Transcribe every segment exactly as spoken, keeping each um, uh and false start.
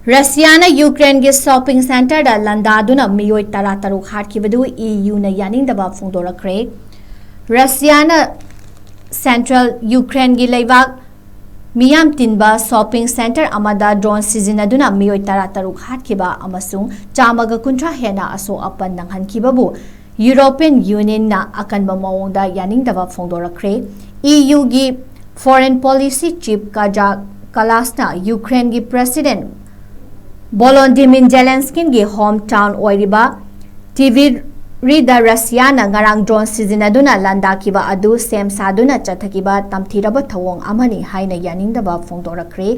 ꯔꯁꯤꯌꯥꯅ ꯌꯨꯀ꯭ꯔꯦꯟꯒꯤ ꯁꯣꯄꯤꯡ ꯁꯦꯟꯇꯔꯗ ꯂꯥꯟꯗꯥꯗꯨꯅ ꯃꯤꯑꯣꯏ ꯇꯔꯥꯇꯔꯨꯛ ꯍꯥꯠꯈꯤꯕꯗꯨ ꯏ ꯌꯨꯅ ꯌꯥꯅꯤꯡꯗꯕ ꯐꯣꯡꯗꯣꯔꯛꯈ꯭ꯔꯦ꯫ ꯔꯁꯤꯌꯥꯅ ꯁꯦꯟꯇ꯭ꯔꯦꯜ ꯌꯨꯀ꯭ꯔꯦꯟꯒꯤ ꯂꯩꯕꯥꯛ ꯃꯤꯌꯥꯝ ꯇꯤꯟꯕ ꯁꯣꯄꯤꯡ ꯁꯦꯟꯇꯔ ꯑꯃꯗ ꯗ꯭ꯔꯣꯟ ꯁꯤꯖꯤꯟꯅꯗꯨꯅ ꯃꯤꯑꯣꯏ ꯇꯔꯥꯇꯔꯨꯛ ꯍꯥꯠꯈꯤꯕ ꯑꯃꯁꯨꯡ ꯆꯥꯝꯃꯒ ꯀꯨꯟꯊ꯭ꯔꯥ ꯍꯦꯟꯅ ꯑꯁꯣꯛ ꯑꯄꯟ ꯅꯪꯍꯟꯈꯤꯕꯕꯨ ꯌꯨꯔꯣꯄꯤꯌꯟ ꯌꯨꯅꯤꯌꯟꯅ ꯑꯀꯟꯕ ꯃꯑꯣꯡꯗ ꯌꯥꯅꯤꯡꯗꯕ ꯐꯣꯡꯗꯣꯔꯛꯈ꯭ꯔꯦ꯫ ꯏ ꯌꯨꯒꯤ ꯐꯣꯔꯦꯟ ꯄꯣꯂꯤꯁꯤ ꯆꯤꯐ ꯀꯥꯖꯥ ꯀꯂꯥꯁꯅ ꯌꯨꯀ꯭ꯔꯦꯟꯒꯤ ꯄ꯭ꯔꯦꯁꯤꯗꯦꯟꯠ ꯚꯣꯂꯣꯗꯤꯃꯤꯔ ꯖꯦꯂꯦꯟꯁꯀꯤꯟꯒꯤ ꯍꯣꯝ ꯇꯥꯎꯟ ꯑꯣꯏꯔꯤꯕ ꯇꯤꯚꯤꯔꯤꯗ ꯔꯁꯤꯌꯥꯅ ꯉꯔꯥꯡ ꯗ꯭ꯔꯣꯟ ꯁꯤꯖꯤꯟꯅꯗꯨꯅ ꯂꯥꯟꯗꯥꯈꯤꯕ ꯑꯗꯨ ꯁꯦꯝ ꯁꯥꯗꯨꯅ ꯆꯠꯊꯈꯤꯕ ꯇꯝꯊꯤꯔꯕ ꯊꯧꯑꯣꯡ ꯑꯃꯅꯤ ꯍꯥꯏꯅ ꯌꯥꯅꯤꯡꯗꯕ ꯐꯣꯡꯗꯣꯔꯛꯈ꯭ꯔꯦ꯫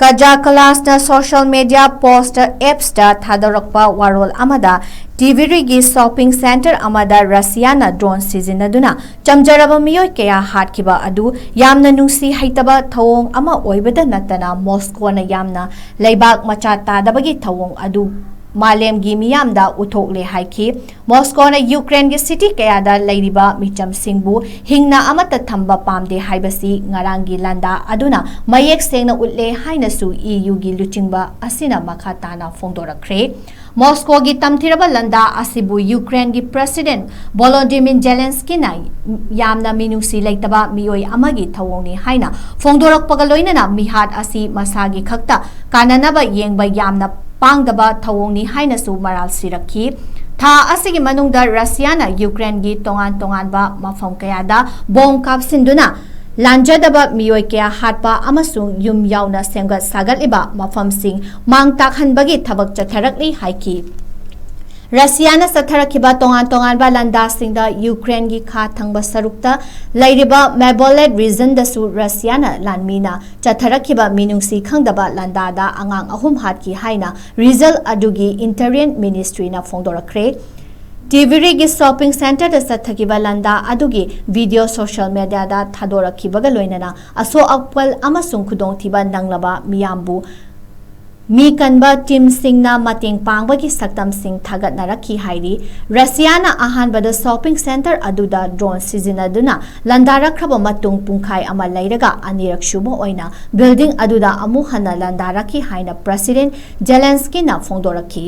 ꯀꯖꯥ ꯀꯂꯥꯁꯅ ꯁꯣꯁꯤꯌꯦꯜ ꯃꯤꯗꯤꯌꯥ ꯄꯣꯁ꯭ꯠ ꯑꯦꯞꯁꯇ ꯊꯥꯗꯣꯔꯛꯄ ꯋꯥꯔꯣꯜ ꯑꯃꯗ ꯇꯤꯚꯤꯔꯤꯒꯤ ꯁꯣꯄꯤꯡ ꯁꯦꯟꯇꯔ ꯑꯃꯗ ꯔꯁꯤꯌꯥꯅ ꯗ꯭ꯔꯣꯟ ꯁꯤꯖꯤꯟꯅꯗꯨꯅ ꯆꯝꯖꯔꯕ ꯃꯤꯑꯣꯏ ꯀꯌꯥ ꯍꯥꯠꯈꯤꯕ ꯑꯗꯨ ꯌꯥꯝꯅ ꯅꯨꯡꯁꯤ ꯍꯩꯇꯕ ꯊꯧꯑꯣꯡ ꯑꯃ ꯑꯣꯏꯕꯗ ꯅꯠꯇꯅ ꯃꯣꯁꯀꯣꯅ ꯌꯥꯝꯅ ꯂꯩꯕꯥꯛ ꯃꯆꯥ ꯇꯥꯗꯕꯒꯤ ꯊꯧꯑꯣꯡ ꯑꯗꯨ ꯃꯥꯂꯦꯝꯒꯤ ꯃꯤꯌꯥꯝꯗ ꯎꯠꯊꯣꯛꯂꯦ ꯍꯥꯏꯈꯤ꯫ ꯃꯣꯁꯀꯣꯅ ꯌꯨꯀ꯭ꯔꯦꯟꯒꯤ ꯁꯤꯇꯤ ꯀꯌꯥꯗ ꯂꯩꯔꯤꯕ ꯃꯤꯆꯝꯁꯤꯡꯕꯨ ꯍꯤꯡꯅ ꯑꯃꯠꯇ ꯊꯝꯕ ꯄꯥꯝꯗꯦ ꯍꯥꯏꯕꯁꯤ ꯉꯔꯥꯡꯒꯤ ꯂꯥꯟꯗꯥ ꯑꯗꯨꯅ ꯃꯌꯦꯛ ꯁꯦꯡꯅ ꯎꯠꯂꯦ ꯍꯥꯏꯅꯁꯨ ꯏ ꯌꯨꯒꯤ ꯂꯨꯆꯤꯡꯕ ꯑꯁꯤꯅ ꯃꯈꯥ ꯇꯥꯅ ꯐꯣꯡꯗꯣꯔꯛꯈ꯭ꯔꯦ꯫ ꯃꯣꯁꯀꯣꯒꯤ ꯇꯝꯊꯤꯔꯕ ꯂꯥꯟꯗꯥ ꯑꯁꯤꯕꯨ ꯌꯨꯀ꯭ꯔꯦꯟꯒꯤ ꯄ꯭ꯔꯦꯁꯤꯗꯦꯟꯠ ꯚꯣꯂꯣꯗꯤꯃꯤꯔ ꯖꯦꯂꯦꯟꯁꯀꯤꯅ ꯌꯥꯝꯅ ꯃꯤꯅꯨꯡꯁꯤ ꯂꯩꯇꯕ ꯃꯤꯑꯣꯏ ꯑꯃꯒꯤ ꯊꯧꯑꯣꯡꯅꯤ ꯍꯥꯏꯅ ꯐꯣꯡꯗꯣꯔꯛꯄꯒ ꯂꯣꯏꯅꯅ ꯃꯤꯍꯥꯠ ꯑꯁꯤ ꯃꯁꯥꯒꯤ ꯈꯛꯇ ꯀꯥꯟꯅꯅꯕ ꯌꯦꯡꯕ ꯌꯥꯝꯅ ꯄꯥꯡꯗꯕ ꯊꯧꯑꯣꯡꯅꯤ ꯍꯥꯏꯅꯁꯨ ꯃꯔꯥꯜ ꯁꯤꯔꯛꯈꯤ꯫ ꯊꯥ ꯑꯁꯤꯒꯤ ꯃꯅꯨꯡꯗ ꯔꯁꯤꯌꯥꯅ ꯌꯨꯀ꯭ꯔꯦꯟꯒꯤ ꯇꯣꯉꯥꯟ ꯇꯣꯉꯥꯟꯕ ꯃꯐꯝ ꯀꯌꯥꯗ ꯕꯣꯝ ꯀꯥꯞꯁꯤꯟꯗꯨꯅ ꯂꯥꯟꯖꯗꯕ ꯃꯤꯑꯣꯏ ꯀꯌꯥ ꯍꯥꯠꯄ ꯑꯃꯁꯨꯡ ꯌꯨꯝ ꯌꯥꯎꯅ ꯁꯦꯝꯒꯠ ꯁꯥꯒꯠꯂꯤꯕ ꯃꯐꯝꯁꯤꯡ ꯃꯥꯡ ꯇꯥꯛꯍꯟꯕꯒꯤ ꯊꯕꯛ ꯆꯠꯊꯔꯛꯂꯤ ꯍꯥꯏꯈꯤ꯫ ꯔꯁꯤꯌꯥꯅ ꯆꯠꯊꯔꯛꯈꯤꯕ ꯇꯣꯉꯥꯟ ꯇꯣꯉꯥꯟꯕ ꯂꯥꯟꯗꯥꯁꯤꯡꯗ ꯌꯨꯀ꯭ꯔꯦꯟꯒꯤ ꯈꯥ ꯊꯪꯕ ꯁꯔꯨꯛꯇ ꯂꯩꯔꯤꯕ ꯃꯦꯕꯣꯂꯦꯠ ꯔꯤꯖꯟꯗꯁꯨ ꯔꯁꯤꯌꯥꯅ ꯂꯥꯟꯃꯤꯅ ꯆꯠꯊꯔꯛꯈꯤꯕ ꯃꯤꯅꯨꯡꯁꯤ ꯈꯪꯗꯕ ꯂꯥꯟꯗꯥꯗ ꯑꯉꯥꯡ ꯑꯍꯨꯝ ꯍꯥꯠꯈꯤ ꯍꯥꯏꯅ ꯔꯤꯖꯜ ꯑꯗꯨꯒꯤ ꯏꯟꯇꯤꯔꯤꯌꯔ ꯃꯤꯅꯤꯁꯇ꯭ꯔꯤꯅ ꯐꯣꯡꯗꯣꯔꯛꯈ꯭ꯔꯦ꯫ ꯇꯤꯚꯤꯔꯤꯒꯤ ꯁꯣꯄꯤꯡ ꯁꯦꯟꯇꯔꯗ ꯆꯠꯊꯈꯤꯕ ꯂꯥꯟꯗꯥ ꯑꯗꯨꯒꯤ ꯚꯤꯗꯤꯑꯣ ꯁꯣꯁꯤꯌꯦꯜ ꯃꯤꯗꯤꯌꯥꯗ ꯊꯥꯗꯣꯔꯛꯈꯤꯕꯒ ꯂꯣꯏꯅꯅ ꯑꯁꯣꯛ ꯑꯄꯜ ꯑꯃꯁꯨꯡ ꯈꯨꯗꯣꯡꯊꯤꯕ ꯅꯪꯂꯕ ꯃꯤꯌꯥꯝꯕꯨ ꯃꯤ ꯀꯟꯕ ꯇꯤꯝꯁꯤꯡꯅ ꯃꯇꯦꯡ ꯄꯥꯡꯕꯒꯤ ꯁꯛꯇꯝꯁꯤꯡ ꯊꯥꯒꯠꯅꯔꯛꯈꯤ ꯍꯥꯏꯔꯤ꯫ ꯔꯁꯤꯌꯥꯅ ꯑꯍꯥꯟꯕꯗ ꯁꯣꯄꯤꯡ ꯁꯦꯟꯇꯔ ꯑꯗꯨꯗ ꯗ꯭ꯔꯣꯟ ꯁꯤꯖꯤꯟꯅꯗꯨꯅ ꯂꯥꯟꯗꯥꯔꯛꯈ꯭ꯔꯕ ꯃꯇꯨꯡ ꯄꯨꯡꯈꯥꯏ ꯑꯃ ꯂꯩꯔꯒ ꯑꯅꯤꯔꯛ ꯁꯨꯕ ꯑꯣꯏꯅ ꯕꯤꯜꯗꯤꯡ ꯑꯗꯨꯗ ꯑꯃꯨꯛ ꯍꯟꯅ ꯂꯥꯟꯗꯥꯔꯛꯈꯤ ꯍꯥꯏꯅ ꯄ꯭ꯔꯁꯤꯗꯦꯟ ꯖꯦꯂꯦꯟꯁꯀꯤꯅ ꯐꯣꯡꯗꯣꯔꯛꯈꯤ꯫